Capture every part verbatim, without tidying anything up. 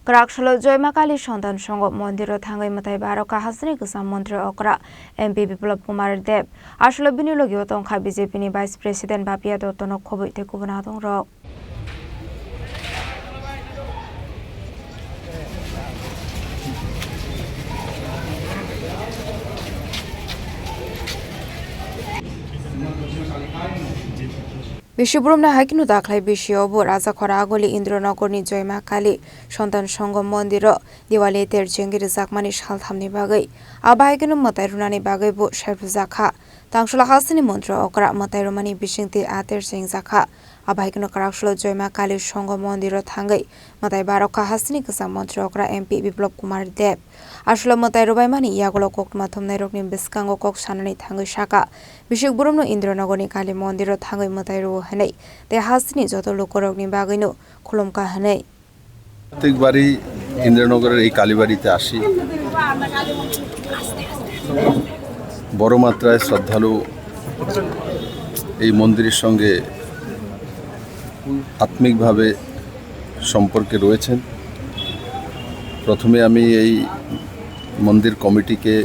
Kwraksalo Joyma Kali Sontan Songo Mondiro thangwi mwtai barokha hasteni kwcham montri okra M P Biplab Kumar Deb. Aswkle bini logio tongkha B J P ni Vice President Bapia Dotto no khobwi tei kubun adongrok. Bisi boromni hai kheno dakhlai bisio bo Rajakhora aguli Indranogorni Joyma Kali Sontan Songo Mondiro Diwali ter chengwi rwjakmani salthamni bagwi. Abo hai kheno mwtai rwnani bagwi bo sai rwjakha. Tangsola hasteni montri okra mwtai rwmani bisingtwi a ter chengjakha. Abo hai kheno Kwraksalo Joyma Kali Songo Mondiro thangwi mwtai barokha hasteni kwcham montri okra M P Biplab Kumar Deb. Aswkle mwtai rwbaimani yagulo koktwma thumnairokni bwskango kok sanani thangwi sakha, bisik boromno Indranogorni Kali Mondiro thangwi mwtai rwo hwnwi tei hasteni joto lukurokni bagwino khulumkha hwnwi. প্রত্যেকবারই ইন্দ্রনগরের এই কালীবাড়িতে আসি। বড় মাত্রায় শ্রদ্ধালু এই মন্দিরের সঙ্গে আত্মিকভাবে সম্পর্কে রয়েছেন। প্রথমে আমি এই মন্দির কমিটিকে,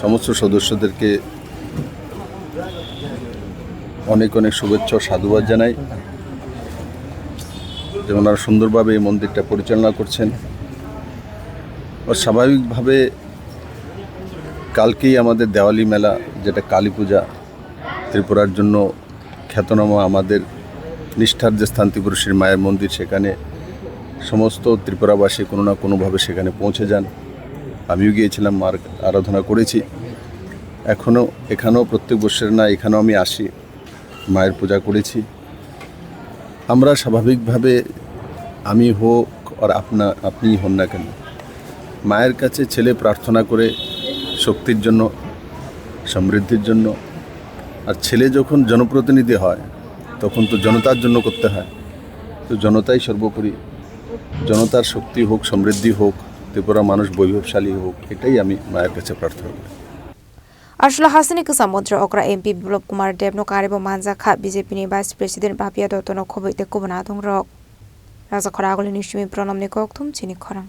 সমস্ত সদস্যদেরকে অনেক অনেক শুভেচ্ছা ও সাধুবাদ জানাই যে ওনারা সুন্দরভাবে এই মন্দিরটা পরিচালনা করছেন। ও স্বাভাবিকভাবে কালকেই আমাদের দেওয়ালি মেলা, যেটা কালী পূজা, ত্রিপুরার জন্য খ্যাতনামা আমাদের নিষ্ঠার যে স্থান ত্রিপুরেশ্বরী মায়ের মন্দির, সেখানে সমস্ত ত্রিপুরাবাসী কোনো না কোনোভাবে সেখানে পৌঁছে যান। আমিও গিয়েছিলাম, মার আরাধনা করেছি। এখনও এখানেও প্রত্যেক বছর না এখানেও আমি আসি, মায়ের পূজা করেছি। আমরা স্বাভাবিকভাবে আমি হোক আর আপনা, আপনিই হন না কেন, মায়ের কাছে ছেলে প্রার্থনা করে শক্তির জন্য, সমৃদ্ধির জন্য। আর ছেলে যখন জনপ্রতিনিধি হয়, তখন তো জনতার জন্য করতে হয়। তো জনতাই সর্বোপরি, জনতার শক্তি হোক, সমৃদ্ধি হোক, ত্রিপুরা মানুষ বৈভবশালী হোক, এটাই আমি মায়ের কাছে প্রার্থনা করি। Aswkle hasteni kwcham montri okra M P Biplab Kumar Deb no karibo manjakha B J P ni Vice President Bapia Dotto no khobwi tei kubun adongrok. Rajakhora aguli ni simi Pranamni kokthum chini khorang.